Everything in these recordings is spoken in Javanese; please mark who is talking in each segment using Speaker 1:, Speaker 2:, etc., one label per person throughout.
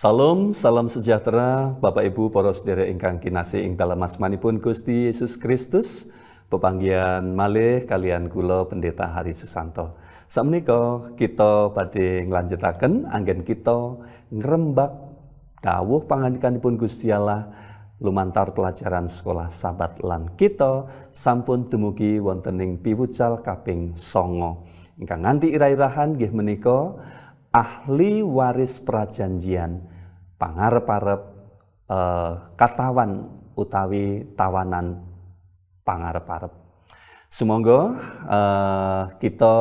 Speaker 1: Salam, salam sejahtera Bapak Ibu para sedherek ingkang kinasih ing dalem asmanipun Gusti Yesus Kristus. Pepanggihan malih kaliyan kula, Pendeta Hari Susanto. Sakmenika kita badhe nglanjutaken anggen kita ngrembak dawuh pangandikanipun Gusti Allah lumantar pelajaran Sekolah Sabat, lan kita sampun dumugi wonten ing piwucal kaping 9 ingkang nganti irah-irahan nggih menika ahli waris prajanjian pangarep-arep katawan utawi tawanan pangarep-arep. Sumangga kita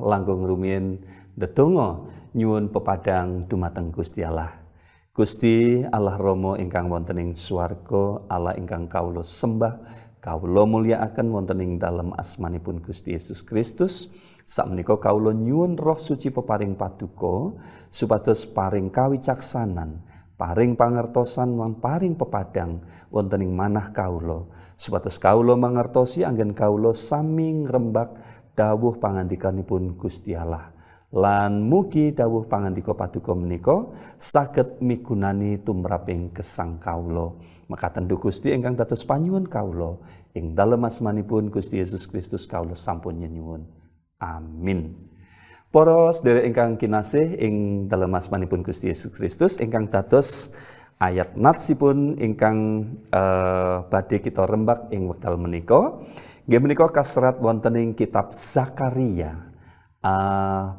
Speaker 1: langkung rumiyin ndedonga nyuwun pepadang dumateng Gusti Allah. Gusti Allah Rama ingkang wonten ing swarga, Allah ingkang kawula sembah, kawula mulyakaken wonten ing dalem asmanipun Gusti Yesus Kristus. Sakmenika kawula nyuwun Roh Suci peparing paduka supados paring kawicaksanan, paring pangertosan lan paring pepadang wonten ing manah kawula, supados kawula mangertosi anggen kawula sami ngrembak dawuh pangandikanipun Gusti Allah. Lan mugi dawuh pangandika paduka menika saged migunani tumraping gesang kawula. Mekaten, Duh Gusti, ingkang dados panyuwun kawula, ing dalem asmanipun Gusti Yesus Kristus kawula sampun nyenyuwun. Amin. Para sedherek ingkang kinasih ing dalem asmanipun Gusti Yesus Kristus, ingkang dados ayat natsipun ingkang badhe kita rembak ing wekdal menika nggih menika kaserat wonten ing kitab Zakaria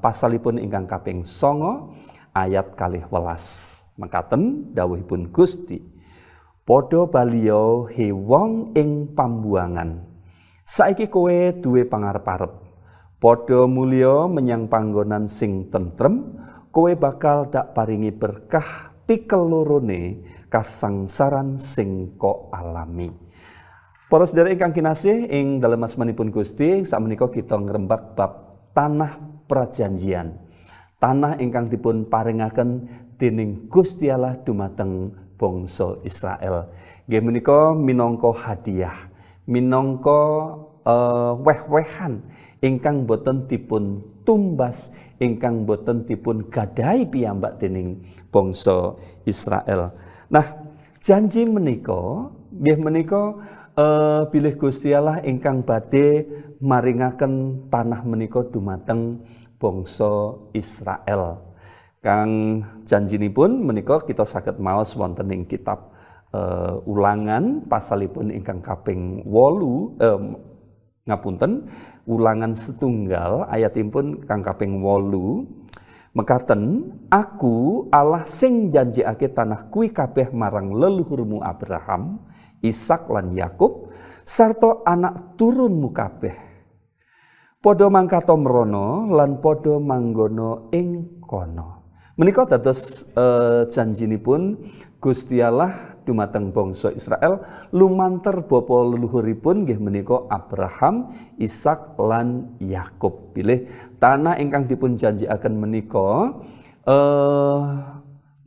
Speaker 1: pasalipun ingkang kaping 9 ayat 12. Mekaten dawuhipun Gusti: "Padha baliya, he wong ing pambuangan, saiki kowe duwe pangarep-arep. Padha mulya menyang panggonan sing tentrem, kowe bakal dak paringi berkah tikel lorone kasangsaran sing kok alami." Para sedherek ingkang kinasih ing dalem asmanipun Gusti, sakmenika kita ngrembak bab tanah prajanjian. Tanah ingkang dipun paringaken dening Gusti Allah dumateng bangsa Israel. Nggih menika minangka hadiah, minangka weh-wehan ingkang boten dipun tumbas, ingkang boten dipun gadahi piyambak dening bangsa Israel. Nah, janji menika nggih menika bilih Gusti Allah ingkang badhe maringaken tanah menika dumateng bangsa Israel. Kang janjinipun menika kita saged maos wonten ing kitab Ulangan pasalipun ingkang kaping 8, ngapunten, Ulangan 1 ayatipun kang kaping 8. Mekaten, "Aku Allah sing janjiake tanah kuwi kabeh marang leluhurmu Abraham, Ishak lan Yakub sarta anak turunmu kabeh. Padha mangkata mrono lan padha manggono ing kono." Menika dados janjinipun Gusti Allah dumateng bangsa Israel lumantar bapa leluhuripun nggih menika Abraham, Ishak lan Yakub. Bilih tanah ingkang dipun janjikaken menika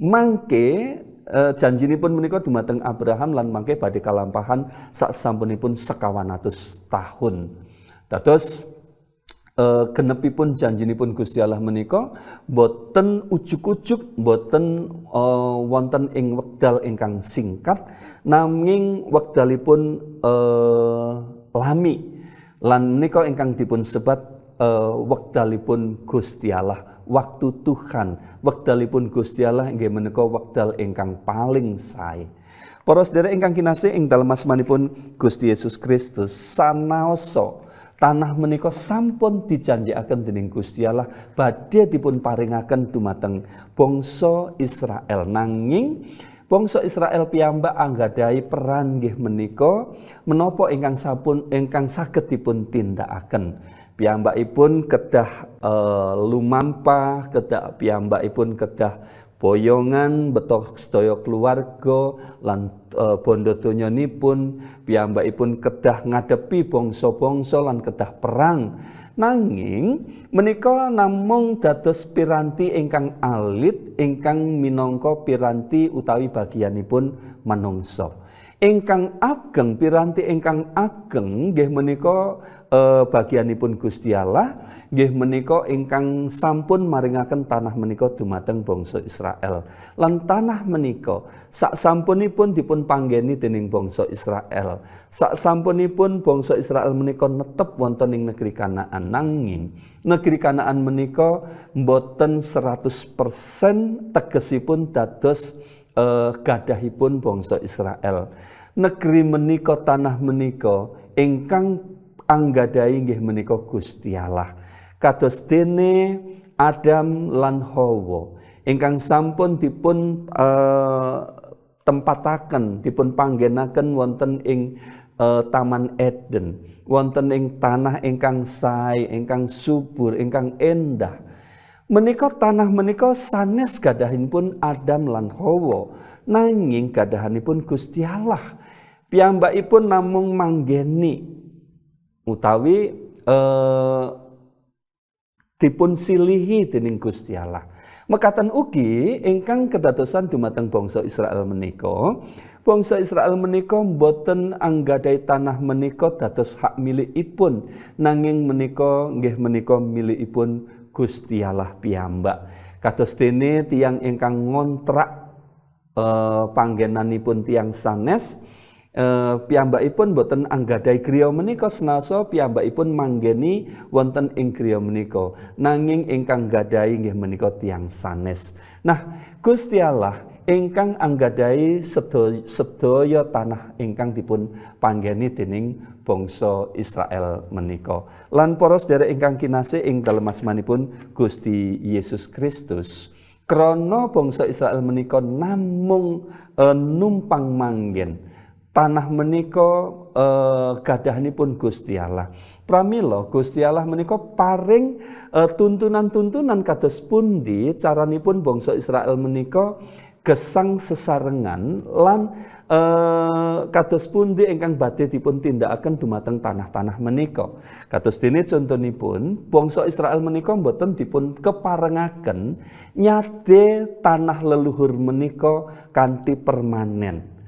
Speaker 1: mangke janjinipun menika dumateng Abraham lan mangke badhe kalampahan sak sampunipun 2.500 tahun. Dados genepipun janjinipun Gusti Allah menika boten ujug-ujug, boten wonten ing wekdal ingkang singkat, nanging wekdalipun lami. Lan menika ingkang dipun sebat wekdalipun Gusti Allah, waktu Tuhan. Wekdalipun Gusti Allah inggih menika wekdal ingkang paling sae. Para sedherek ingkang kinasih ing dalem asmanipun Gusti Yesus Kristus, sanaosa tanah menika sampun dijanjikaken dening Gusti Allah badhe dipun paringaken dumateng bangsa Israel. Nanging bangsa Israel piyambak anggadhahi peran, nggih menika menapa ingkang sampun ingkang saged dipun tindakaken. Piyambakipun kedah lumampah, kedah piyambakipun kedah boyongan beto sedaya keluarga lan bondo donyanipun, piyambakipun kedah ngadepi bangsa-bangsa lan kedah perang. Nanging menika namung dados piranti ingkang alit, ingkang minangka piranti utawi bagianipun manungsa. Ingkang ageng, piranti ingkang ageng nggih menika bagianipun Gusti Allah nggih menika ingkang sampun maringaken tanah menika dumateng bangsa Israel. Lan tanah menika sak sampunipun dipun panggeni dening bangsa Israel. Sak sampunipun bangsa Israel menika netep wonten ing negeri Kanaan, nanging negeri Kanaan menika mboten 100% tegesipun dados gadahipun bangsa Israel. Negeri menika, tanah menika ingkang anggadhahi nggih menika Gusti Allah. Kados dene Adam lan Hawa ingkang sampun dipun tempataken, dipun panggenaken wonten ing Taman Eden, wonten ing tanah ingkang sae, ingkang subur, ingkang endah. Menika tanah menika sanes gadahipun Adam lan Hawa, nanging gadahanipun Gusti Allah. Piyambakipun namung manggeni utawi dipun silihi dening Gusti Allah. Mekaten ugi ingkang kedadosan dumateng bangsa Israel menika. Bangsa Israel menika mboten anggadhahi tanah menika dados hak milikipun, nanging menika nggih menika milikipun Gusti Allah piyambak. Kados dene tiyang ingkang ngontrak panggenanipun tiyang sanes, piyambakipun boten anggadhahi griya menika senaosa piyambakipun manggeni wonten ing griya menika, nanging ingkang gadhahi nggih menika tiyang sanes. Nah, Gusti Allah ingkang anggadhahi sedaya tanah ingkang dipun panggeni dening bangsa Israel menika. Lan para sedherek ingkang kinasih ing dalem asmanipun Gusti Yesus Kristus, krana bangsa Israel menika namung numpang manggen, tanah menika gadahanipun Gusti Allah. Pramila Gusti Allah menika paring tuntunan-tuntunan kados pundi caranipun bangsa Israel menika gesang sesarengan lan kados pundi ingkang badhe dipun tindakaken dumateng tanah-tanah menika. Kados dene contonipun, bangsa Israel menika mboten dipun keparengaken nyade tanah leluhur menika kanthi permanen.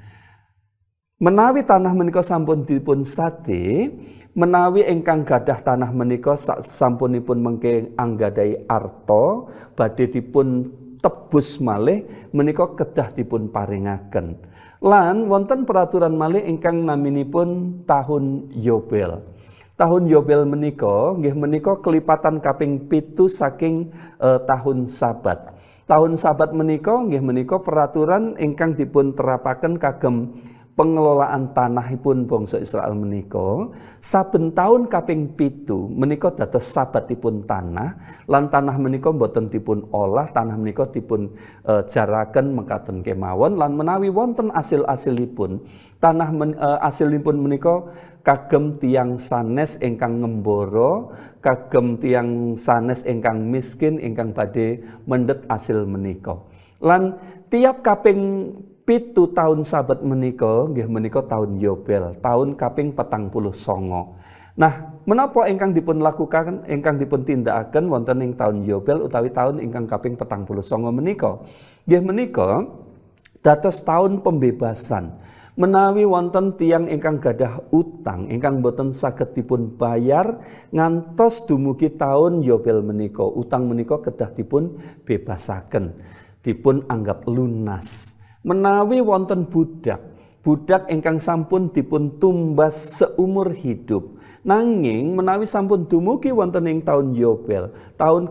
Speaker 1: Menawi tanah menika sampun dipun sade, menawi ingkang gadah tanah menika sampunipun mengke anggadhahi arta badhe dipun tebus malih menika kedah dipun paringaken. Lan wonten peraturan malih ingkang naminipun tahun Yobel. Tahun Yobel menika nggih menika kelipatan kaping 7 saking tahun Sabat. Tahun Sabat menika nggih menika peraturan ingkang dipun terapaken kagem pengelolaan tanahipun bangsa Israel menika. Saben tahun kaping 7 menika dados sabatipun tanah, lan tanah menika boten dipun olah, tanah menika dipun jaraken mekaten kemawon, lan menawi wonten asil-asilipun tanah asilipun menika kagem tiyang sanes ingkang ngembara, kagem tiyang sanes ingkang miskin ingkang badhe mendhet asil menika. Lan tiap kaping 7 tahun Sabat menika nggih menika tahun Yobel, tahun kaping 49. Nah, menapa ingkang dipun lakukan, ingkang dipun tindakaken wonten ing tahun Yobel utawi tahun ingkang kaping 49 menika? Nggih menika dados tahun pembebasan. Menawi wonten tiyang ingkang gadah utang ingkang boten saged dipun bayar ngantos dumugi tahun Yobel menika, utang menika kedah dipun bebasaken, dipun anggap lunas. Menawi wonten budak, budak ingkang sampun dipun tumbas seumur hidup, nanging menawi sampun dumugi wonten ing tahun Yobel, tahun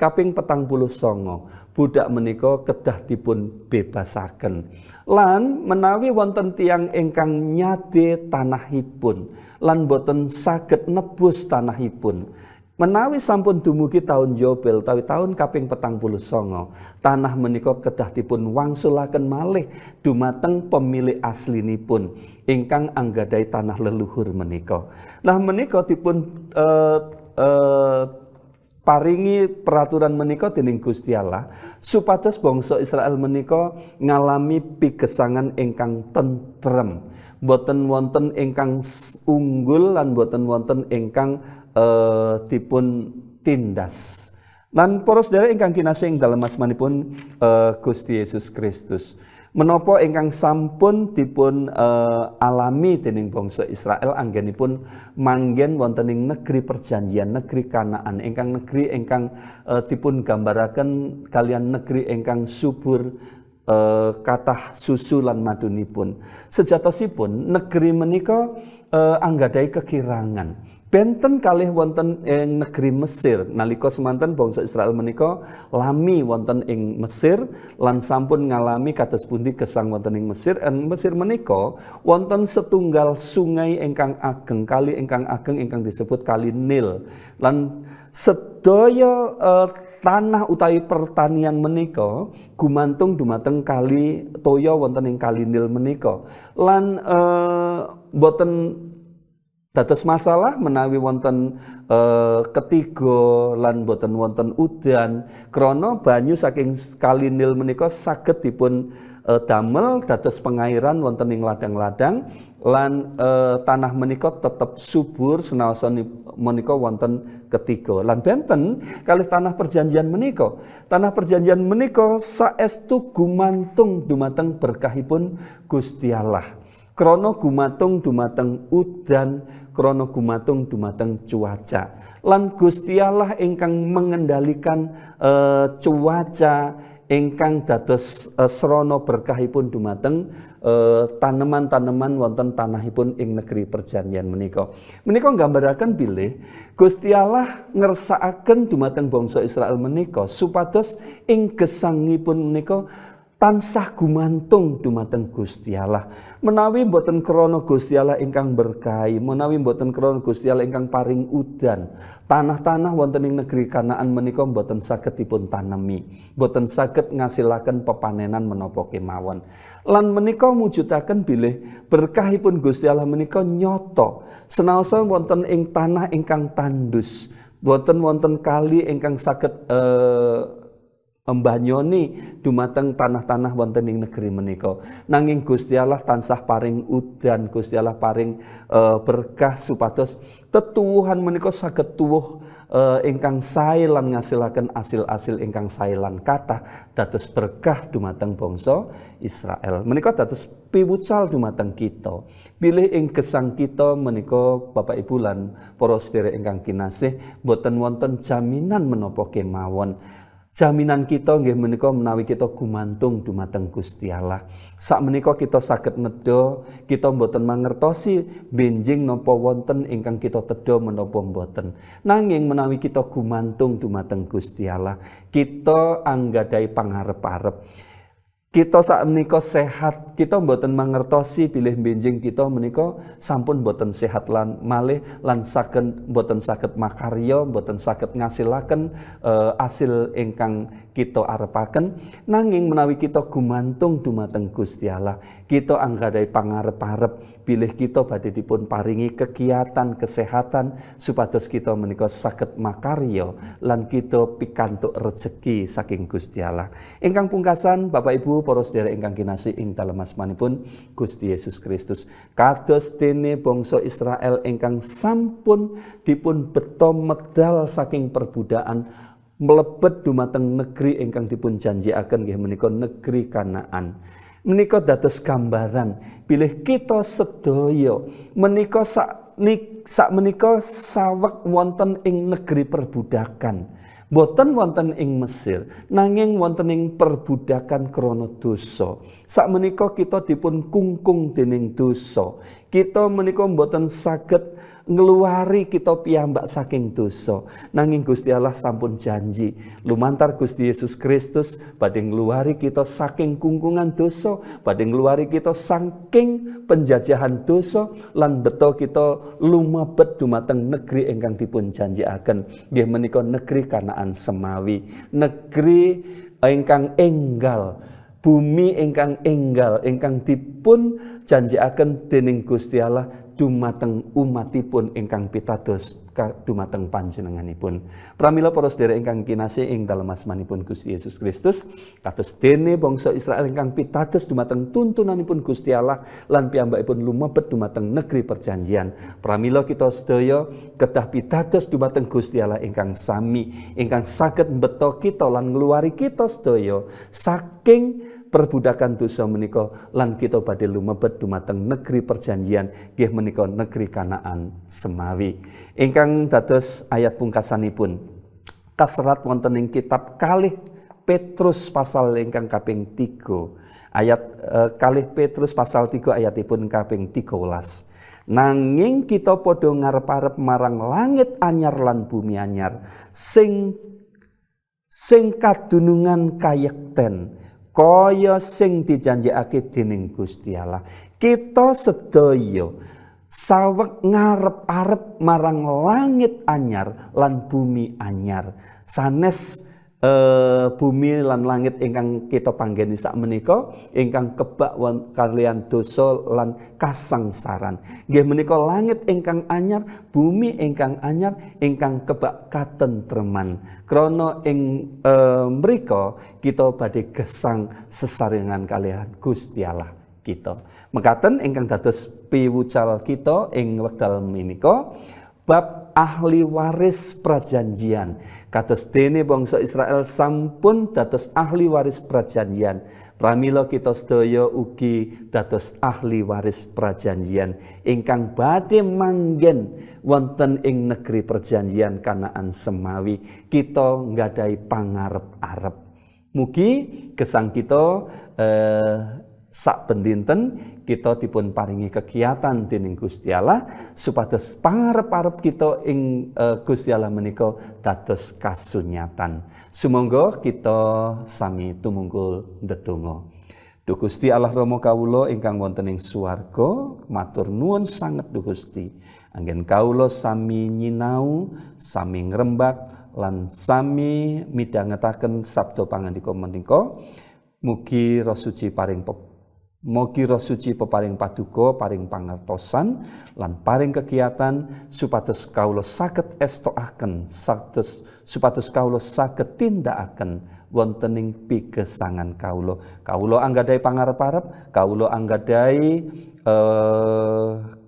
Speaker 1: kaping 49, budak menika kedah dipun bebasaken. Lan menawi wonten tiyang ingkang nyade tanahipun lan boten saged nebus tanahipun, menawi sampun dumugi tahun Yobel utawi tahun kaping 49, tanah menika kedah dipun wangsulaken malih dumateng pemilik aslinipun ingkang anggadhahi tanah leluhur menika. Nah, menika dipun paringi peraturan menika dening Gusti Allah supados bangsa Israel menika ngalami pigesangan ingkang tentrem, boten wonten ingkang unggul lan boten wonten ingkang dipun tindas. Lan para sedherek ingkang kinasih ing dalem asmanipun Gusti Yesus Kristus. Menapa ingkang sampun dipun alami dening bangsa Israel anggenipun manggen wonten ing negeri perjanjian, negeri Kanaan, ingkang negeri ingkang dipun gambaraken kalian negeri ingkang subur, kathah susu lan madunipun. Sejatosipun negeri menika anggadhahi kekirangan. Benten kalih wonten ing negeri Mesir nalika semanten bangsa Israel menika lami wonten ing Mesir lan sampun ngalami kados pundi gesang wonten ing Mesir. Ing Mesir menika wonten setunggal sungai ingkang ageng, kali ingkang ageng ingkang disebut Kali Nil. Lan sedaya tanah utawi pertanian menika gumantung dumateng kali toya wonten ing Kali Nil menika. Lan boten dados masalah menawi wonten ketiga lan boten wonten udan, krana banyu saking Kali Nil menika saged dipun damel dados pengairan wonten ing ladang-ladang lan tanah menika tetep subur senaosa menika wonten ketiga. Lan benten kalih tanah perjanjian menika. Tanah perjanjian menika saestu gumantung dumateng berkahipun Gusti Allah. Krana gumantung dumateng udan, krana gumantung dumateng cuaca. Lan Gusti Allah ingkang mengendalikan cuaca ingkang dados srana berkahipun dumateng taneman-taneman wonten tanahipun ing negeri perjanjian menika. Menika nggambaraken bilih Gusti Allah ngersakaken dumateng bangsa Israel menika supados ing gesangipun menika tansah gumantung dumateng Gusti Allah. Menawi mboten krana Gusti Allah ingkang berkahi, menawi mboten krana Gusti Allah ingkang paring udan, tanah-tanah wonten ing negeri Kanaan menika mboten saged dipun tanemi, mboten saged ngasilaken pepanenan menapa kemawon. Lan menika mujudaken bilih berkahipun Gusti Allah menika nyata senaosa wonten ing tanah ingkang tandus, boten wonten kali ingkang saged mbanyoni dumateng tanah-tanah wonten ing negeri menika. Nanging Gusti Allah tansah paring udan, Gusti Allah paring berkah supados tetuwuhan menika saged tuwuh ingkang sae lan ngasilaken asil-asil ingkang sae lan kathah dados berkah dumateng bangsa Israel. Menika dados piwucal dumateng kita. Bilih ing gesang kita menika, Bapak Ibu lan para sedherek ingkang kinasih, boten wonten jaminan menapa kemawon. Jaminan kita nggih menika menawi kita gumantung dumateng Gusti Allah. Sakmenika kita saged nedha, kita mboten mangertosi benjing napa wonten ingkang kita tedha menapa mboten. Nanging menawi kita gumantung dumateng Gusti Allah, kita anggadhahi pangarep-arep. Kita sakmenika sehat, kita mboten mangertosi bilih benjing kita menika sampun mboten sehat lan malih lan saged mboten saged makarya, mboten saged ngasilaken asil ingkang kita arepaken. Nanging menawi kita gumantung dumateng Gusti Allah, kita anggadhahi pangarep-arep bilih kita badhe dipun paringi kegiatan kesehatan supados kita menika saged makarya lan kita pikantuk rejeki saking Gusti Allah. Ingkang pungkasan, Bapak Ibu para sedherek ingkang kinasih ing dalem asmanipun Gusti Yesus Kristus, kados dene bangsa Israel ingkang sampun dipun beto medal saking perbudakan mlebet dumateng negeri ingkang dipun janjiaken, nggih menika negeri Kanaan. Menika dados gambaran bilih kita sedaya menika sak menika saweg wonten ing negeri perbudakan. Boten wonten ing Mesir, nanging wonten ing perbudakan krana dosa. Sakmenika kita dipun kungkung dening dosa. Kita menika mboten saged ngluwari kita piyambak saking dosa. Nanging Gusti Allah sampun janji lumantar Gusti Yesus Kristus badhe ngluwari kita saking kungkungan dosa, badhe ngluwari kita saking penjajahan dosa lan beto kita lumebet dumateng negeri ingkang dipun janjikaken. Nggih menika negeri Kanaan semawi, negeri ingkang enggal, bumi ingkang enggal ingkang dipun janjikaken dening Gusti Allah dumateng umatipun ingkang pitados dumateng panjenenganipun. Pramila para sedherek ingkang kinasih ing dalem asmanipun Gusti Yesus Kristus, kados dene bangsa Israel ingkang pitados dumateng tuntunanipun Gusti Allah lan piyambakipun lumebet dumateng negeri perjanjian, pramila kita sedaya kedah pitados dumateng Gusti Allah ingkang sami, ingkang saged mbeto kita lan ngluwari kita sedaya saking perbudakan dosa menika lan kita badhe lumebet dumateng negeri perjanjian, nggih menika negeri Kanaan semawi. Ingkang dados ayat pungkasanipun kaserat wonten ing kitab kalih Petrus pasal ingkang kaping 3 ayat kalih Petrus pasal 3 ayatipun kaping 13. Nanging kita padha ngarep-arep marang langit anyar lan bumi anyar sing sing kadunungan kayekten kaya sing dijanjekake dening Gusti Allah. Kita sedaya saweg ngarep-arep marang langit anyar lan bumi anyar. Sanes bumi lan langit ingkang kita panggeni sakmenika ingkang kebak kalian dosa lan kasangsaran. Nggih menika langit ingkang anyar, bumi ingkang anyar ingkang kebak katentreman. Krana ing mriku kita badhe gesang sesarengan kalihan Gusti Allah kita. Mekaten ingkang dados piwucal kita ing wekdal menika bab ahli waris prajanjian. Kados dene bangsa Israel sampun dados ahli waris prajanjian, pramila kita sedaya ugi dados ahli waris prajanjian ingkang badhe manggen wonten ing negeri perjanjian Kanaan semawi. Kita nggadahi pangarep-arep. Mugi gesang kita sak bendinten kita dipun paringi kegiatan dening Gusti Allah supados pangarep-arep kita ing Gusti Allah menika dados kasunyatan. Sumangga kita sami tumungkul ndedonga. Duh Gusti Allah Rama kawula ingkang wonten ing swarga, matur nuwun sanget Duh Gusti. Anggen kawula sami nyinau, sami ngrembak lan sami midhangetaken sabda pangandika menika. Mugi Roh Suci peparing paduka, paring pangertosan lan paring kegiatan supados kawula saged estokaken, supados kawula saged tindakaken wonten ing pigesangan kawula. Kawula anggadhahi pangarep-arep, kawula anggadhahi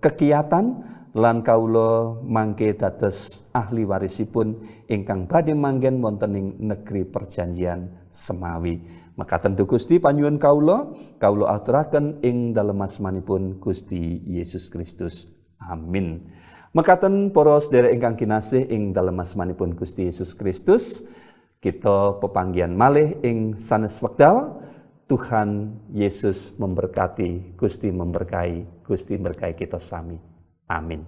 Speaker 1: kegiatan lan kawula mangke dados ahli warisipun ingkang badhe manggen wonten ing negeri perjanjian semawi. Mekaten duh Gusti panyuwun kawula, kawula aturaken ing dalem asmanipun Gusti Yesus Kristus. Amin. Mekaten para sedherek ingkang kinasih ing dalem asmanipun Gusti Yesus Kristus, kita pepanggihan malih ing sanes wekdal. Tuhan Yesus memberkati, Gusti memberkahi, Gusti berkahi kita sami. Amin.